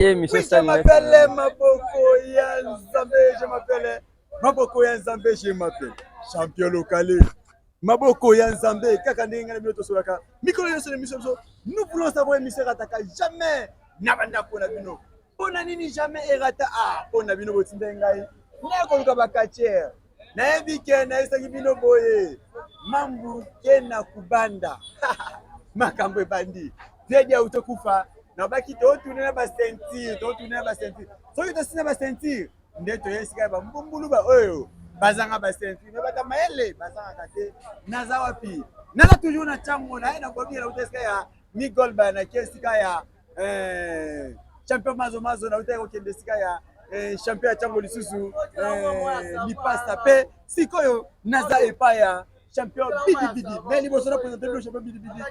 Ye mission Oui, je m'appelle Maboko ya Nzambe, je m'appelle Maboko ya Nzambe, je m'appelle champion local. Maboko ya Nzambe, kaka ndenge ngai na bino tosolaka mikolo nyonso na émission biso. Nous voulons savoir, émission erataka jamais na bandako na bino. Mpo na nini jamais erata? Ah, mpo na bino botinda ngai naye koluka bacatcheurs. Nayebi ke nayesaki bino boye, mambu ke na kubanda makambo ebandi. Viedi auti kufa, nabaki totune na baceinture, totune na baceinture. Soki tosina baceinture nde toye esika ya bambumbulu ba oyo bazanga baceinture, me bata mayele bazangaka te. Naza wapi? Naza toujours na ntango naye na bobi, nauta esika ya Migolba, nake esika ya champion Mazo Mazo, nauta kokende esika ya champion ya ntango lisusu lipasta, mpe sikoyo naza epai ya champion Bidibidi. Mais liboso na présente bino champion Bidibidi,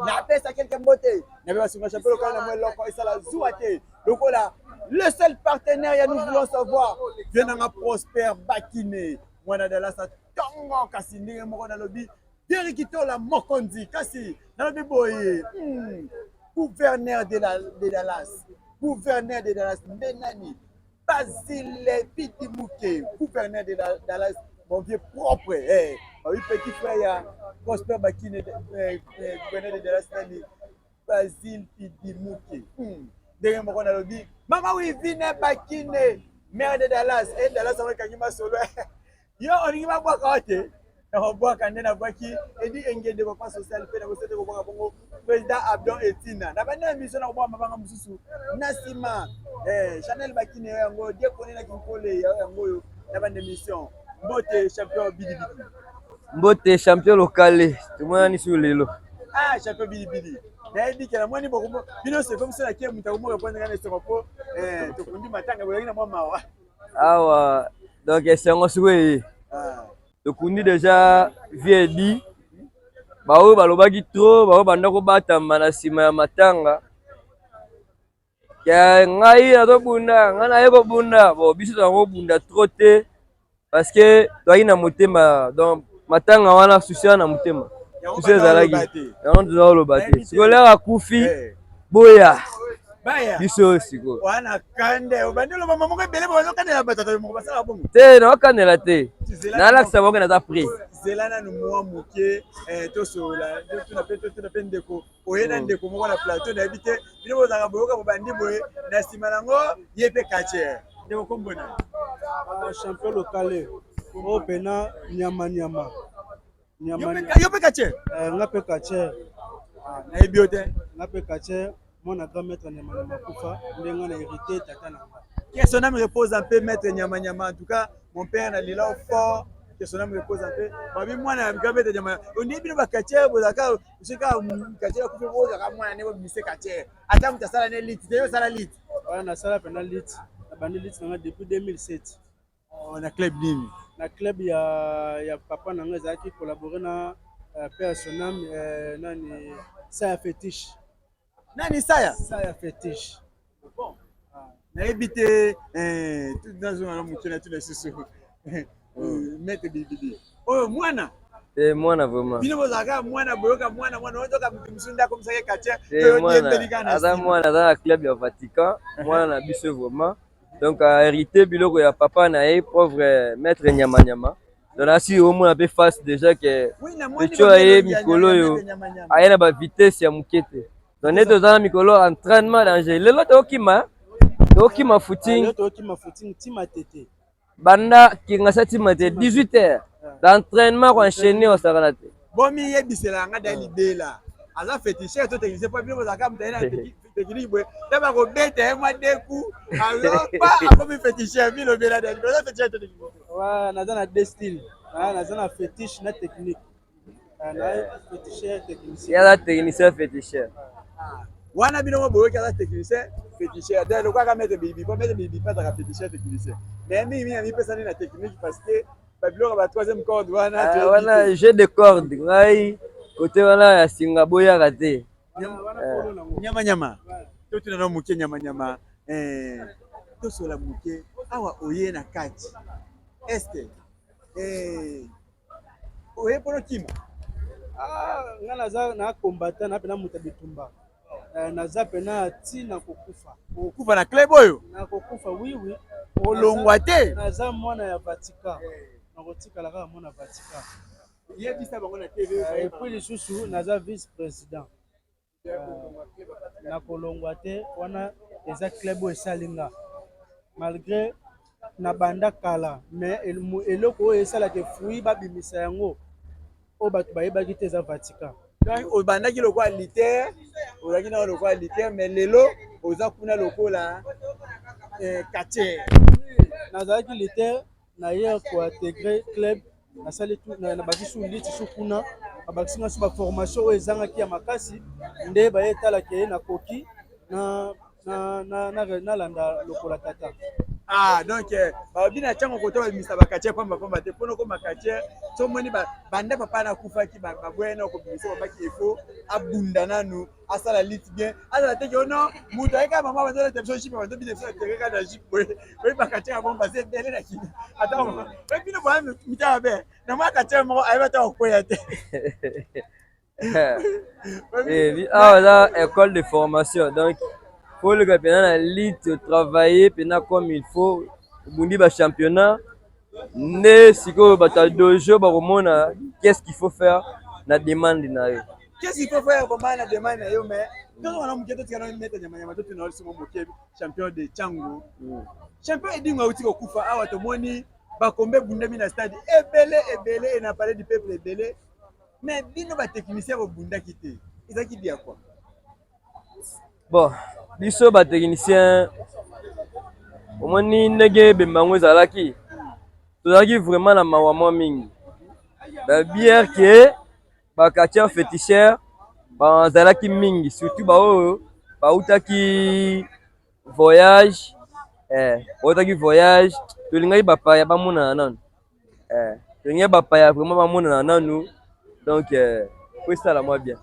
napesa quelque mbote nabe basunga champion lokola na mwa eloko esala zuwa te, lokola le seul partenaire ya Nous voulons savoir, vie nanga Prosper Bakine, mwana Dalasa ntongo. Kasi ndenge moko nalobi Deriki Kitola mokonzi, kasi nalobi boye, gouverneur de Dallas, gouverneur de Dallas nde nani? Basile Bidimuke, gouverneur de Dallas, mon vieux propre, eh, babi petit frère ya Prosper Bakine, gouverneur de Dallas nani? Basile Bidimuke. Ndenge moko nalobi mama Wivine Bakine, maire de Dallas, e Dallas yango ekangi masolo. Yo olingi babwaka wa te, nakobwaka nde nabwaki Edi Engende, papa social, mpe nakosi te kobwaka bongo président Abdon Etina na bandi na mission. Nakobwaka mabanga mosusu na nsima. Chanel Bakine yo yango, Diekone na Kinkole yo yango oyo na bandi mission. Mbote champion Bidibidi. Mbote champion lokale, tomonani sur lelo. Ah, champion Bidibidi, nayebi ke namoni bino se comme soki moto akomo répondre ngai na esengo mpo tokundi matanga, bozalaki na mwa mawa. Awa donc esengo sikoyo eye. Tokundi déjà vieux Edi. Baoyo balobaki trop, baoyo banda kobatama na nsima ya matanga ke ngai nazobunda, ngai naye kobunda, bon, biso tozala kobunda trop te parce que toyaki na motema. Donc matanga wana, susi wana na motema, susi ezalaki yango, toza koloba te. Sikoyo lere akufi, boya biso sikoyo. Wana kande obandi oloba moko ebele, bazokandela bato moko basalaka bongo. Te, naokanela te, nalakisa bango naza prêt. Zela nanu mwa moke, tosolola, totuna mpe, totuna mpe ndeko oye na ndeko moko na plateau. Nayebi te bino bozalaka boyoka, bobandi boye na nsima nango ye mpe catcheur. Ndeko, kombo na? Champion lokale oyo mpena nyama nyama. Yo mpe catcheur? Nga mpe catcheur. Nayebi yo te. Nga mpe catcheur, mwana grand maître Nyama Nyama kufa, nde nga na hérité tata na nga. Que son âme repose en paix, maître Nyama Nyama. En tout cas, mon père na lila fort, que son âme repose en paix. Babi mwana ya grand maître Nyama, ondi bino bacatcheurs bozalaka soki kaka catcheur akufi, bozalaka mwana nde bobimise catcheur, ata moto asala ne lutte te. Yo osala lutte? Wana nasala mpena lutte, nabandi lutte nanga depuis 2007. Oh, na club nini? Na club ya papa na nga, ezalaki collabore na père sonam nani, Saya Fétiche. Nani, Saya? Saya Fétiche. Bon, nayebi te. Nazonga na moke na tuna lisusu maître Bibidi oyo mwana. Te, mwana vraiment. Bino bozalaka mwana, boyoka mwana, mwana oyoka moto mosusu nde akomisaki catcheur. Aza mwana, aza na club ya Vatican, mwana na biso vraiment. Donc ahérité biloko ya papa na ye, pauvre maître Nyama Nyama. Donc nasi omona mpe face déjà ke petit oyo aye mikolo oyo, aye na bavitesse ya moke te. Donc nde toza na mikolo entraînement danger. Lelo tokokima, tokokima footing. Tokokima footing ntima tete. Banda Kingasa ntima te, 18 heures d'entraînement, koenchaîner, osakana te. Bomiyebisela nga da libela, aza féticheur to technicien? Po bino bozalaka moto aye na technique boye nde bakobeta ye mwa deku aloba akomi féticheur. Bilobela da libela, aza féticheur to technicien? Ouais, naza na deux styles. Naza na fétiche na technique. Na féticheur, technicien. Ye aza technicien féticheur. Wana bino mo boyoki, aza technicien féticheur. Donc lokwaka maître Bibi, po maître Bibi mpe azalaka féticheur technicien, mais mingi mingi amipesa nde na technique parce que babiloko ba troisième corde wana. Wana jeu de corde, ngai kote wana ya singa boyaka te. Nyama nyama, totuna na moke nyama nyama, tosola moke awa. Oye na kati, est-ce oye mpona okima? Nga naza na combattant, na mpena moto ya bitumba. Naza pena ntina kokufa. Kokufa na club oyo? Nakokufa, oui. Olongwa te? Naza mwana ya Vatican, nakotikala kaka mwana Vatican. Yebisa bango na TV. Et puis lisusu naza vice président, nakolongwa te. Wana eza club oyo esali nga, malgré na banda kala, mais eloko oyo esalaka fruit, babimisa yango oyo bato bayebaki te, eza Vatican. Donc obandaki lokola lutteur, ozalaki nao lokola lutteur, mais lelo oza kuna lokola catcheur. Nazalaki lutteur, naye kointégrer club, nasali, nabakisi su liti su kuna, babakisi nga su baformation oyo ezangaki ya makasi, nde baye etalaka ye nakoki nalanda lokola tata. Ah, donc balobi na ntango koto babimisa bacatcheur pamba pamba te. Mpona okoma catcheur, so omoni banda papa nakufaki, baboya na kobimisa, babaki efo abunda nanu, asala lutte bien, azala teke ono moto ayeka mama bazoleta biso jupe, bazobina biso atere kaka na jupe boye. Oyebi bacatcheur ya bongo baza ebele na kini. Ata oyebi bino boya mitala be na mwa catcheur moko ayebi ata kokweya te. Awa eza école de formation, donc faut oleka mpena na lutte, travailler mpena comme il faut, obundi bachampionnat, nde sikoyo bato ya dojo bakomona qu'est-ce qu'il faut faire na demande na yo. Qu'est-ce qu'il faut faire vraiment na demande na yo? Mais tozongana moke, totikana meta nyamanyama, totuna biso moke. Champion de Tshangu, champion Edingwe auti kokufa awa. Tomoni bakombe ebundami na stade ebele ebele e na Palais du Peuple ebele, mais bino batechnicien bobundaki te, ezalaki dia quoi? Bon, biso batechnicien, omoni ndenge ebemba yango ezalaki, tozalaki vraiment na mawa mwa mingi. Babiere ke bacatcheur féticheur bazalaki mingi, surtout baoyo bautaki voyage, bautaki voyage. Tolingaki bapaya bamonana nanu, tolingaki bapaya vraiment bamonana nanu, donc po esala mwa bien.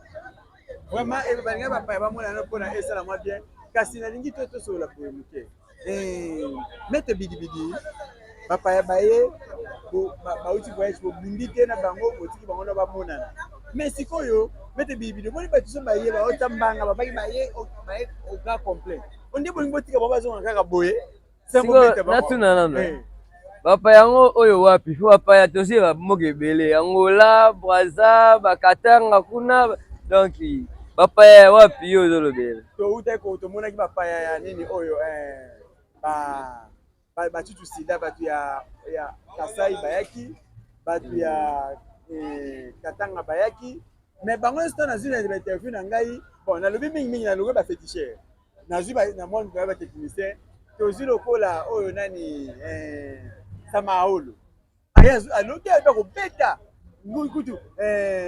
Vraiment, balingi bapaya bamonana mpona esala mwa bien. Kasi nalingi to tosolola boye moke. Maître Bidibidi, bapaya baye bauti voyage, bobundi te na bango, botiki bango na bamonana. Mais sikoyo, maître Bidibidi, omoni bato so baye baota mbanga, babaki baye baye au grand complet, onde bolingi botika bango bazonga kaka boye? Natuna nano, bapaya yango oyo wapi? Fo bapaya tozi bamboka ebele, Angola, Braza, Bakatanga kuna, donc bapaya wapi yo ozolobela? Toutaki, tomonaki bapaya ya nini oyo, batutu sida, bato ya Kasai bayaki, bato ya Katanga bayaki, mais bango nyonso to nazwi na bainterview na ngai, bon, nalobi mingimingi, nalobi baféticheur, nazwi na mwa mikolo batechnicien, tozwi lokola oyo nani, Samaolo, alobi ayebi kobeta kutu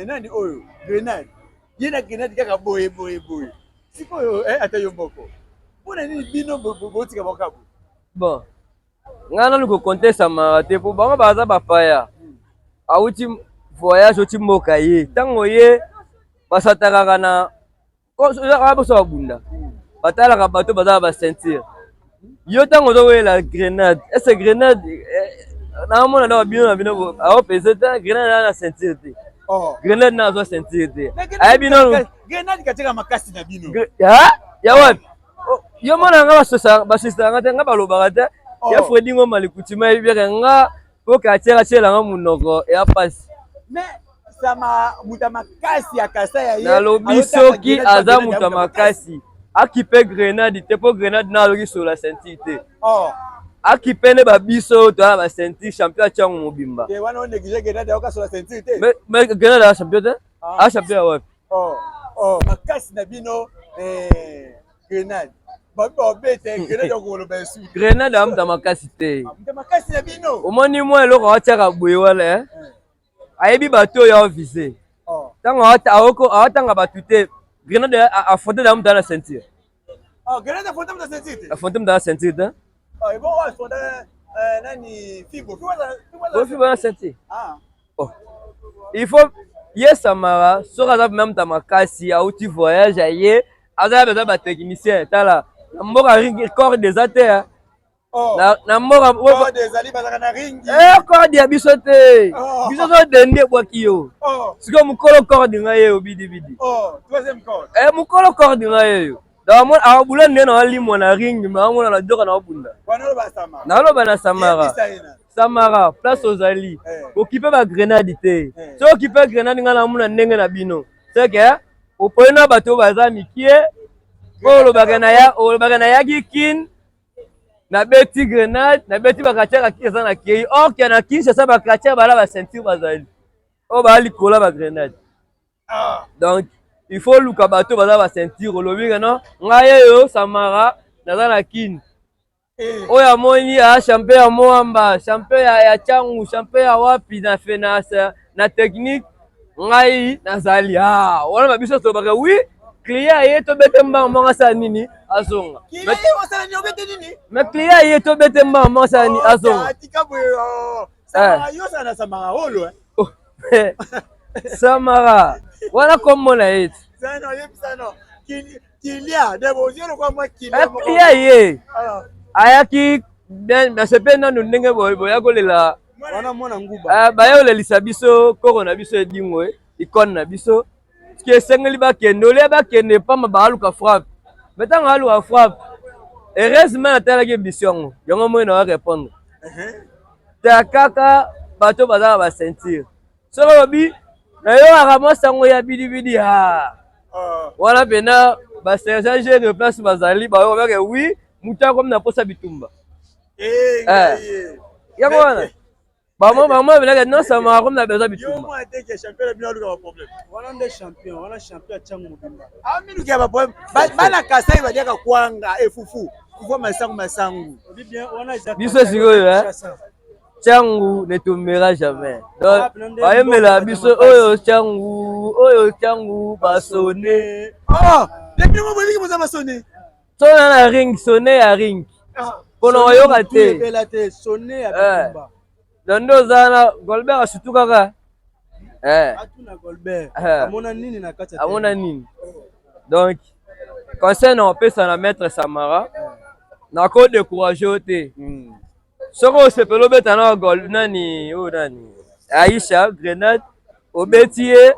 nani oyo, Grenade, ye na Grenade kaka boye boye boye. Sikoyo ata yo moko, mpona nini bino botika bango boye? Bon, ngai nanu kocontester Samara te, mpo bango baza bapaya, awuti voyage, oti mboka ye. Ntango ye basatakaka na boso babunda, batalaka bato baza na baceinture. Yo ntango ozowela Grenade, ese Grenade naomona na bino na bino aopese te. Grenade aza na ceinture te. Grenade na azwa ceinture te, ayebi nanu. Grenade katiaka makasi na bino. Ya wapi? Yo mona nga basosisaka te, nga balobaka te. Ya Fredi Ngoma likutima, yebi nga po katiaka tielanga monoko ya pasi. Mais sama moto ya makasi ya Kasai ya ye. Nalobi soki aza moto ya makasi, akipe Grenade te, mpo Grenade na aloki solo ya ceinture te. Akipe nde babiso toya na baceinture, champion ya Tshangu mobimba. Mais Grenade aza champion te, aza champion ya wapi? Makasi na bino Grenade babete, Grenade okoloba esu. Grenade aza moto ya makasi te. Makasi na bino. Omoni mwa eloko awatiaka boye wana, ayebi bato oyo aovise. Ntango awatanga bato te, Grenade affronte na moto aza na ceinture. Grenade affronte moto na ceinture te? Affronte moto aza na ceinture te. Nani, Fibo? Fibo na ceinture. Il faut ye Samara, soki aza vraiment moto ya makasi, auti voyage, aye, aza besoin batechnicien. Tala, na mboka corde eza te. Oh. Na mboka corde ezali bazalaka na ringi. Eh, corde ya biso te. Oh. Biso so dende ebwaki yo. Oh. Sikoyo mokolo corde ngai yeyo bidibidi. Oh, troisième corde. Eh, mokolo corde ngai yeyo. Donc abula nde na alimwa na ring mais amona na joka na obunda. Wana oloba Samara. Naloba na Samara. Yebisa ye na. Samara, place ozali. Eh. Okipe ba grenade te. Eh. Soki okipe grenade ngai namona ndenge na bino. C'est que opoyi na bato oyo baza mikie po olobaka na ya olobaka na yaki kin nabeti grenade, nabeti ba quartier ya eza na kei, or que na Kinshasa ba quartier bala ba ceinture bazali oyo baa likolo ya ba grenade. Ah. Donc il faut luka bato baza ba ceinture, olobi ke non, ngai oyo Samara naza na kin. Eh. Oyo amoni a champion ya Moamba, champion ya Tshangu, champion ya wapi na fe na technique, ngai nazali ah wana ba biso tolobaka oui, client ye tobete mbango moko asala nini azonga. Client ye osala nini, obete nini? Mais client ye tobete mbango moko asala nini azonga. Oh, tika boye, oh. Samara, yo osala na Samara oyo, eh. Oh. Samara wana kombo na ye ti. Zana, oyebisa no. Kilia, de bozio lokwa mwa kilia. Eh, client ye Ah. ayaki bien, nasepe nanu ndenge boye boya kolela. Wana mwana nguba. Baya kolelisa biso koko na biso edingo, icône na biso. Soki esengeli bakende, olia bakende pamba baaluka frappe. Mais ntango aluka frappe, heureusement natalaki émission yango, yango moi na répondre. Ta kaka bato baza na ba ceinture. Soki olobi nayokaka mwa sango ya bidibidi, ha wana mpena ba sergent gene place bazali bayokaka oui, moto akomi na posa bitumba. Eh, Eh. Yango wana bamo bamo belaka non, Samara akomi na besoin Yo bitumba. mwa te ke champion na bino aluka ba problème. Wana nde champion, wana champion ya Tshangu mobimba. Amiluka ba problème. Bana Kasai baliaka kwanga efufu. Fufu masangu masangu. Obi bien, wana eza Biso sikoyo, eh. Kinshasa. Tshangu ne tombera jamais. Donc bayembela biso oyo Tshangu, oyo Tshangu basone. Oh, depuis mo boliki boza basone. Sona na ring, sone ya ring. Mpona oyoka te. Ebela te, sonne ya Eh. bitumba. Donc nde oza na Golbert asutu kaka. Eh. Atuna Golbert, Eh. amona nini na kati ya Amona nini. Donc conseil na opesa na maître Samara, nako décourager yo te. Soki osepeli obeta na gol nani oyo nani Aisha grenade, obeti ye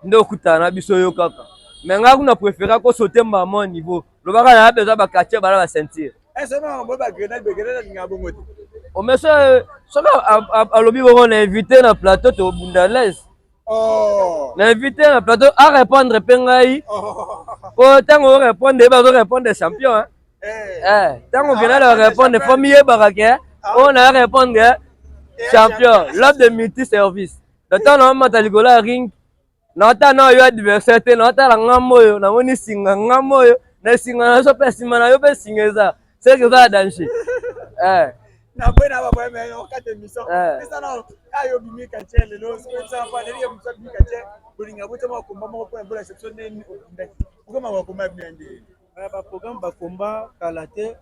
nde okutana na biso yo kaka. Mais ngai kuna préféré kosote mbama niveau lobaka na besoin ba quartier bala ba ceinture. Est-ce que mo ba grenade be grenade nga bongo te? Ome soki alobi bongo, na invité na plateau tobunda l'aise. Oh. Na invité na plateau a répondre mpe ngai. Oh. Po ntango orépondre, ye bazorépondre champion, hein. Eh. Eh, ntango grenade arépondre, fo miyebaka ke oyo na répondre champion, l'homme de multi service. Donc ntango naomata likolo ya ring, naotala na oyo adversaire te, naotala ngambo oyo namoni singa, ngambo oyo na singa na biso mpe nsima na yo mpe singa eza seke eza ya danger, eh. Na boye na ba problème yo kate émission. Eh. Esa na ayo bimi quartier lelo, soki ça va ndenge musa bimi quartier, bolinga botama komba moko po na exception nini okundaki. Okoma ba komba bien nde. Eh, ba programme bakomba kala te,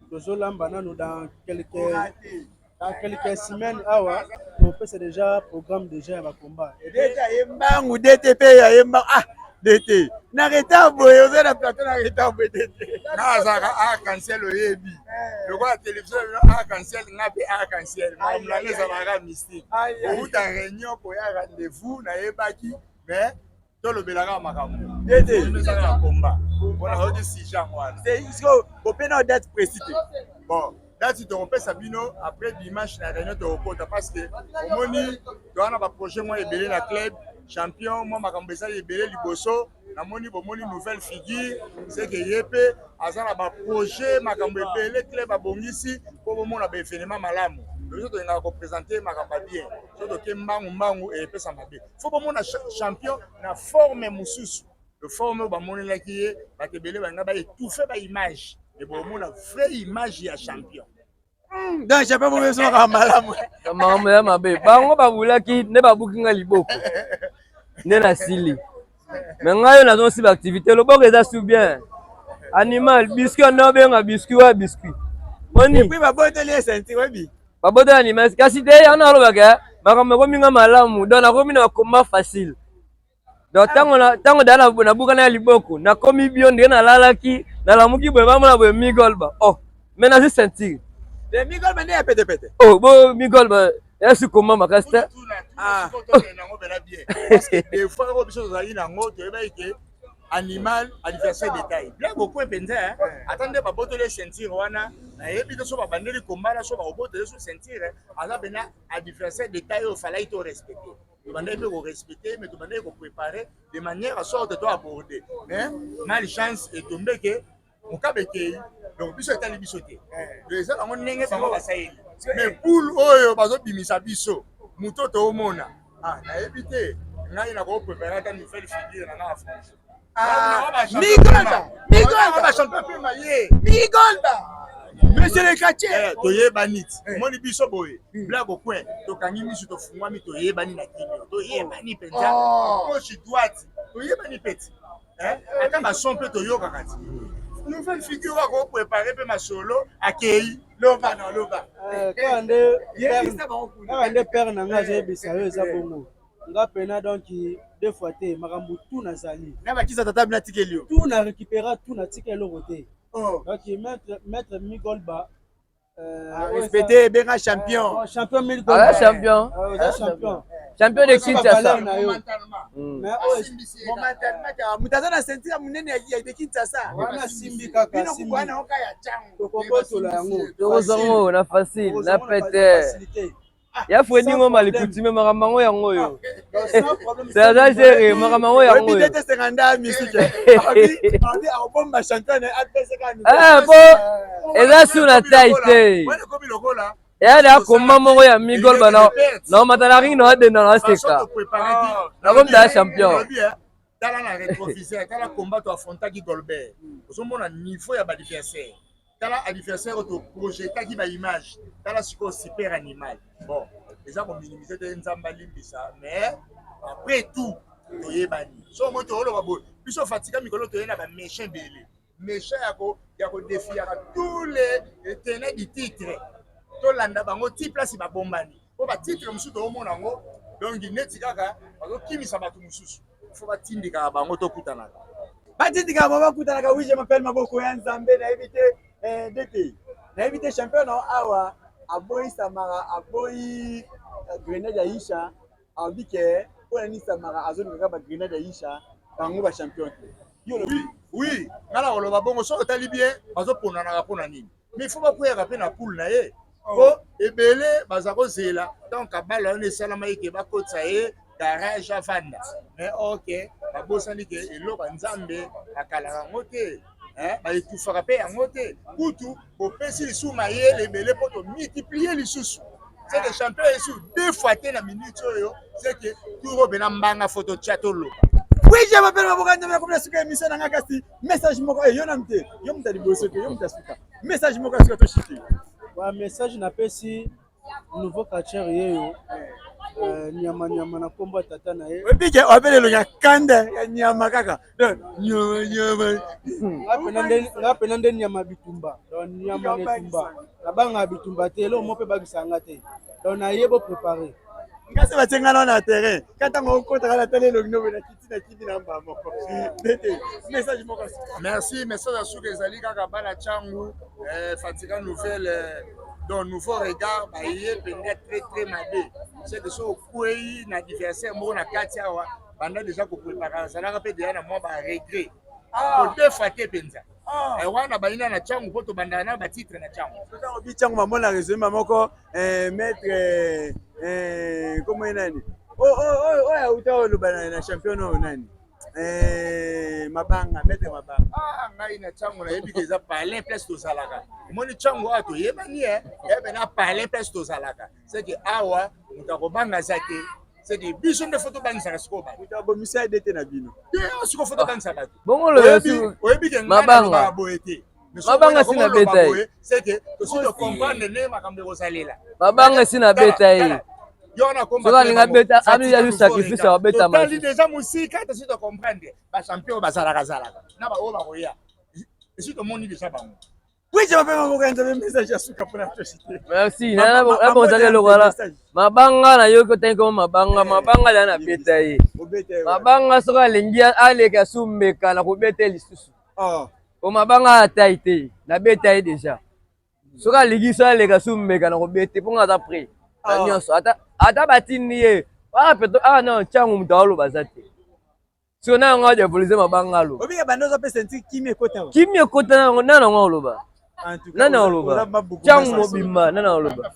tozolamba nanu dans quelques semaines awa topesa déjà programme déjà ya bakomba. DT aye mbangu, DT pe aye mbangu. Ah, DT. Na retard boye, oza na plateau na retard boye, DT. Nga azalaka arc-en-ciel, oyebi lokola télévision na bino arc-en-ciel, nga mpe arc-en-ciel. Makambo na nga ezalaka mystique. Outa réunion koya rendez-vous nayebaki, mais tolobelaka makambo DT. ezaka na komba mpona oyoki sujet yango wana. Siko bopena date précis te. Bon, date tokopesa bino après dimanche na réunion tokokota, parce que omoni toza na baprojet mwa ebele na club champion, mwa makambo ezali ebele liboso. Namoni bomoni nouvelle figure, seke ye mpe aza na baprojet, makambo ebele club abongisi mpo bomona baévénement malamu. Biso tolingaka koprésenter makambo ya bien. So toke mbangu mbangu epesa mabe. Fo bomona champion na forme mosusu, le forme oyo bamonelaki ye bato ebele balinga baétouffe baimage, e bomona vraie image ya champion. Donc champion bomeso makambo malamu. Makambo ya mabe bango babulaki nde babuki nga liboko nde nasili. Me ngai oyo nazosi baactivité, loboko eza su bien. Animal biscuit nde obenga biscuit wa biscuit moni. Et puis baboteli ye ceinture, oyebi. Babotela animal kasi te, yango nalobaka makambo ekomi nga malamu. Donc nakomi na bakoma facile. Donc ntango daa nabukana ya liboko, nakomi bio ndenge nalalaki, nalamuki boye, bamona boye migolba oh. Mais nazwi ceinture. Te Migolba nde ya petepete. Oh, bo Migolba esi koma makasi te. Ah. Nango bela bien. Parce que des fois oyo biso tozali nango toyebaki ke animal adversaire de taille. Bien beaucoup mpenza ata nde babotoli ceinture wana nayebi te so babandeli kombala so bakobotoli so ceinture aza mpena adversaire de taille oyo falaki to respecter. Tobandaki mpe korespecter, mais tobandaki kopréparer de manière à sorte to aborder, mais malchance etombe ke mokabe ekei. Donc biso etali biso te, donc eza nango ndenge bango basaleli. Mais poule oyo bazobimisa biso, moto toomona, ah, nayebi te, ngai nakoprépare ata nouvelle figure na nga affronte. Migolba, Migolba, Bachampion mpe maye. Migolba, monsieur le quartier. Toyebani ti omoni biso boye, blague au coin, tokangi miso, tofungwami, toyebani na kimio, toyebani mpenza, gauche, droite, toyebani mpe ti ata bason mpe toyokaka ti nouvelle figure akoprépare mpe masolo akei. Loba na loba. Kaka nde père na ngai azoyebisa yo, eza bongo. Nga pena donc deux fois te, makambo tu nazali. Na bakisa tata bina tikeli yo. Tu na récupéra, tu natika eloko te. Donc maître Migolba. Respecté, ebenga champion. Champion Migolba. Aza champion. Oza champion. Champion de Kinshasa. Moto aza na ceinture ya monene ya de Kinshasa. Wana simbi kaka. Bino kukwana oka ya cango. Tokobotola yango. Tokozango na facile na pete ya Fredi Ngoma likutume, makambo yango yango oyo aza gere, makambo yango yango oyo te senganda misike abi akobomba champion apeseka. Po eza su na tai te, eya na komba moko ya Migolba naomata na ring, naodenda, naoseka, nakomda ya champion. Tala na rétroviseur, tala combat to affrontaki Golbert, ozomona niveau ya baadversaire. Tala adversaire oyo toprojetaki baimage, tala sikoyo super animal. Bon, eza kominimize te, Nzambe alimbisa, mais après tout toyebani. So moi toyoloba boye, biso fatika mikolo toye na baméchant ebele, méchant ya kodefiaka tous les tenants du titre, tolanda bango ti place babombani, mpo batitre mosusu toomona yango. Donc neti kaka bazokimisa bato mosusu, fo batindikaka bango, tokutanaka. Batindikaka bango, bakutanaka. Oui, je m'appelle Maboko ya Nzambe. Nayebi te ndete, nayebi te champion na awa aboyi Samara, aboyi grenade ya Isha, alobi ke mpona nini Samara azolinga kaka bagrenade ya Isha, bango bachampion te. Oui, nga na koloba bongo, soki otali bien, bazoponanaka mpona nini? Mais faut bakweyaka mpe na poule na ye, po ebele baza kozela. Donc abala wana esalama eke bakotisa ye garage, avanda. Mais ok, babosani ke eloko ya Nzambe akalaka yango te, baetufaka mpe yango te. Kutu bopesi lisusu mayele ebele mpo tomultiplie lisusu, c'est que champion esu deux fois te na minute oyo, c'est que tour oyo mpena mbanga fo totya, toloba. Oui, je m'appelle Maboko ya Nzambe. Nakomi na suka émission na nga, kasi message moko yo nanu te, yo moto ya liboso te, yo moto ya suka, message moko ya suka, toshite. Ba message napesi nouveau catcheur yeyo, nyama nyama na nkombo ya tata na ye. Oyebi ke oabele elongi ya kanda ya nyama kaka, nyama nyama. Nga pena nde nyama bitumba, donc nyama na etumba, nabangaka bitumba te, eloko moko mpe bakisanga te. Donc naye bo préparé. Nga se batie nga nao na terrain ka ntango okotaka na tala elongi nobe na kiti na kiti na mba moko ndete. Message moko. Merci. Message ya suka ezali kaka bana Tshangu, Fatika nouvelle, donc nouveau regard baye mpenza très très mabe. C'est que so okwei na adversaire moko na kati awa, banda déjà koprépare, azalaka mpe deya na mwa baregret kodefa te mpenza wana bayina na Tshangu, mpo tobandaka na batitre na Tshangu. Ntango bi Tshangu bamona résumé moko, maître kombo ye nani oyo auta oloba na champion oyo nani, Mabanga, maître Mabanga. Ngai na Tshangu nayebi ke eza palin place tozalaka. Omoni Tshangu awa toyebani ebe na palin place tozalaka, c'est que awa moto akobanga aza te, c'est que biso nde fo tobangisaka sikoyo bato. Moto abomisa ye te na bino. Te, sikoyo fo tobangisa bato. Bongo oyebi ke ngai nalobaka boye te. Mabanga si na beta ye. C'est que tosi tocomprendre ndenge makambo ekozalela. Mabanga si na beta ye. Soki alinga beta, ami ya sacrifice, abeta. Totali déjà mosika, tosi tocomprendre bachampion bazalaka zalaka na baoyo bakoya, esi tomoni déjà bango. Oui, je m'appelle Maboko ya Nzambe. Message ya suka mpona toshite. Merci. Nabonzaki eloko wana, mabanga nayoki otangi komo mabanga, mabanga lia na beta ye. Mabanga soki alingi aleka su mbeka na kobeta ye lisusu, o mabanga atai te, nabeta ye déjà. Soki alingi so aleka so meka na kobete mpo nga aza prêt na nyonso, ata batindi ye ah peto ah non, ntango moto aoloba aza te, soki na yango adiabolise mabanga aloba. Obika bando ozo pesa nti kimi ekota. Kimi ekota na yango, nani yango aloba? Nani aloba? Ntango mobimba nani aloba?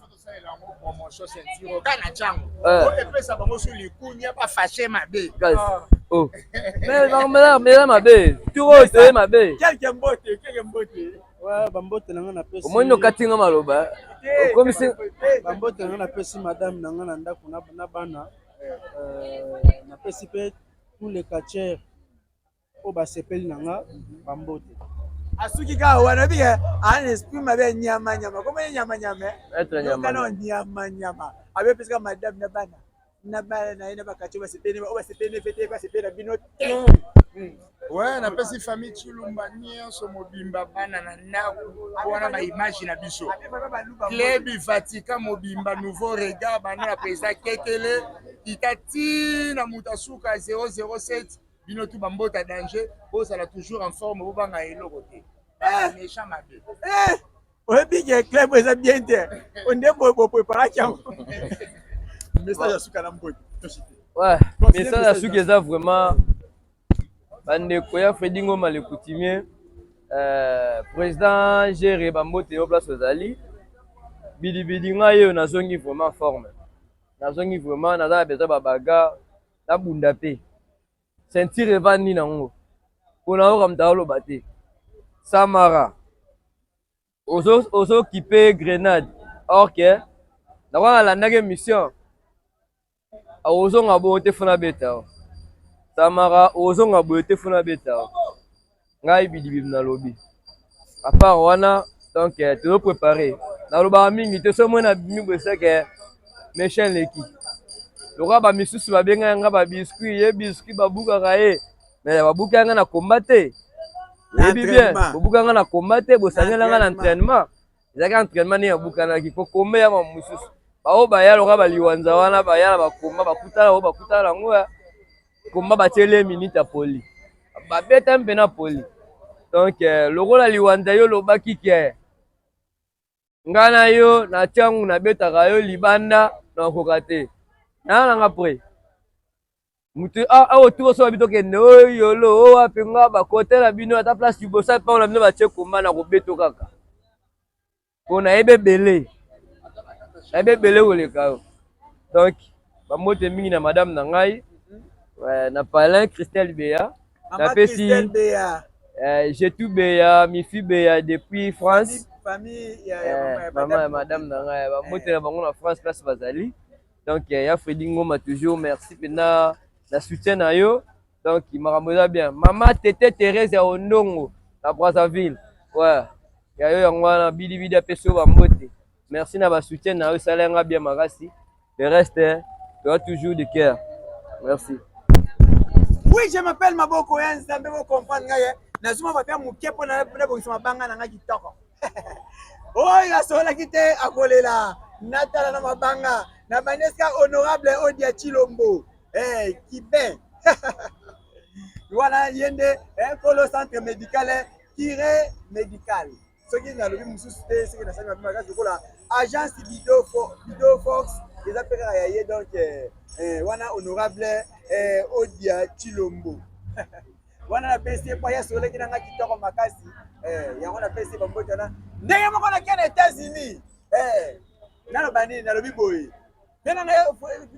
Promotion ceinture kana ntango epesa bango so likunya, bafashe mabe. Oh. Mais eza mabe, tour oyo toye mabe. Quelque mbote, quelque mbote. Ouais, bambote na nga napesi. Omoni okati nga maloba, okomisi. Bambote na nga napesi madame na nga na ndako na bana, napesi mpe tous les catcheurs oyo basepeli na nga bambote. Asuki kaka wana, obika ana esprit mabe ya nyama nyama, kombo ye nyama nyama. Maître Nyama. Nyama nyama nyama, abepesaka madame na bana, na bana na ye, na bakati oyo basepeli, oyo basepeli fete, basepeli na bino te. Ouais, napesi famille Chilumba nyonso mobimba, bana na ndako po wana baimage na biso, club Vatican mobimba, nouveau regard, bana na président Kekele kita ntina moto asuka 007. Bino tu bambota danger, bozala toujours en forme, bobanga eloko te, méchant mabe. Oyebi ke club eza bien te, onde boye bopreparaki yango. Message ya suka na mbote. Ouais, message ya suka eza vraiment bandeko ya Fredi Ngoma le coutumier, président Géré, bambote yo place ozali. Bidibidi, ngai oyo nazongi vraiment forme, nazongi vraiment, naza na besoin babagarre, nabunda mpe ceinture evandi nango mpona oyoka moto aoloba te. Samara ozokipe grenade or ke nakwa nalandaki émission, ozonga boye te, fona beta. Samara ozonga boye te, fona beta. Ngai bidibibi nalobi à part wana. Donc tozoprépare, nalobaka mingi te. So moi nabimi boye, seke méchant leki lokola bamisusu babengaki nga babiscuit, ye biscuit babukaka ye, mais babukaki nga na komba te. Oyebi bien, bobuka nga na komba te, bosangela nga na entraînement. Ezalaki entraînement ndenge babukanaki po komba ya mosusu. Bao baya lokola baliwanza wana, baya na bakomba, bakutana oyo bakutana yango ya komba, batieli ye minute ya poli, babeta mpe na poli. Donc lokola liwanza, yo olobaki ke ngai na yo na ntango nabetaka yo libanda, nakoka te, naa nanga prêt. Mutu awa tuko so babi tokende oyo yolo oyo wapi, nga bakote na bino, ata place liboso mpango na bino batie komba, na kobeto kaka mpo nayebi ebele, nayebi ebele koleka yo. Donc bambote mingi na madame na ngai na palin, Christelle Beya, napesi Jetu Beya, Mifi Beya depuis France, mama ya madame na ngai, bambote na bango na France place bazali. Donc ya Fredi Ngoma toujours, merci mpena na soutien na yo. Donc makambo eza bien. Mama Tete Thérèse ya Ondongo na Brazzaville, ouais, ya yo yango wana. Bidibidi apesi yo bambote, merci na basoutien na yo, esala yanga bien makasi. Le reste toa toujours de cœur, merci. Oui, je m'appelle Maboko ya Nzambe, bocomprendre ngai, nazuma bapia moke mpo nabongisa mabanga na ngai kitoko. Oyo asololaki te akolela. Natala na mabanga na baneska honorable Odia Chilombo, kiben wana, ye nde kolo centre médical Kire Médical. Soki nalobi mosusu te, soki nasali mabe makasi, lokola agence Bido Fox eza mpe kaka ya ye. Donc wana honorable Odia Chilombo wana, napesi ye mpo ye asololaki na nga kitoko makasi. Yango napesi ye bambote wana. Ndenge moko nakia na États-Unis, naloba nini? Nalobi boye mpe na ngai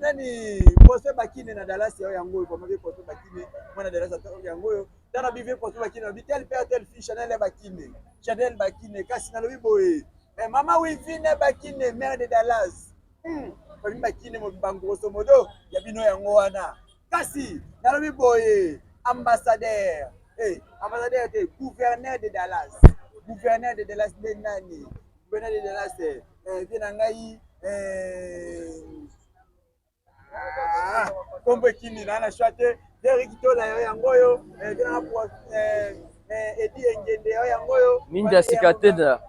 nani, Prosper Bakine na Dallas oyo, yango oyo vraiment vieux Prosper Bakine mwana Dallas yango oyo. Tala bi vieux Prosper Bakine, nalobi tel père tel fille, Chanel Bakine, Chanel Bakine. Kasi nalobi boye, mama Wivine Bakine, mère de Dallas, famille Bakine mobimba, grosso modo ya bino yango wana. Kasi nalobi boye, ambassadeur, ambassadeur te, gouverneur de Dallas, gouverneur de Dallas nde nani? Gouverneur de Dallas, vieux na ngai, kombo ekimi na shwa te, Derek Tola yo yango oyo, vieux na Edi Engende yo yango oyo. Ninja Sikatenda,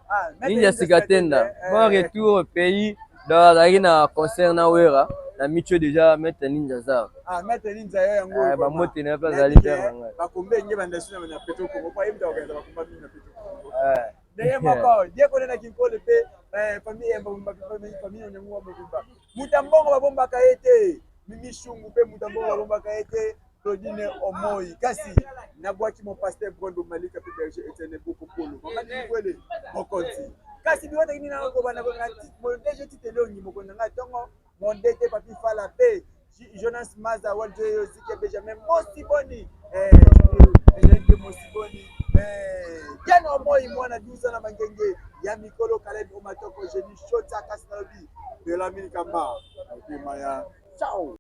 Ninja Sikatenda, bon retour au pays. Donc azalaki na concert na Wera na Micho déjà, maître Ninja Zar. Ah, maître Ninja yo yango oyo. Bambote na ye mpe, azali père na ngai. Bakombe enge bandasi na Petro Congo po ayebi organiser bakomba mingi na Petro Congo. Ndenge moko diekone na Kinkole mpe famille ya famille onyango wa mobimba, moto ya mbongo babombaka ye te. Mimi Shungu mpe moto ya mbongo babombaka ye te. Claudine Omoi, kasi nabwaki mon pasteur Brondo Malika mpe berger Etienne Bokopolo, mama Dilikwele mokonzi. Kasi biwataki nini na kobanda na DG Tite Elongi, mokonzi na ngai ntongo, mon DT Papi Fala mpe Jonas Maza Waljoyo Zike Benjamin Mosiboni, Benjamin Mosiboni, Diane Omoi, mwana 12 na bangenge ya mikolo, Caleb Omatoko, Jenny Shota. Kasi nalobi Belami Kamba motema ya ciao.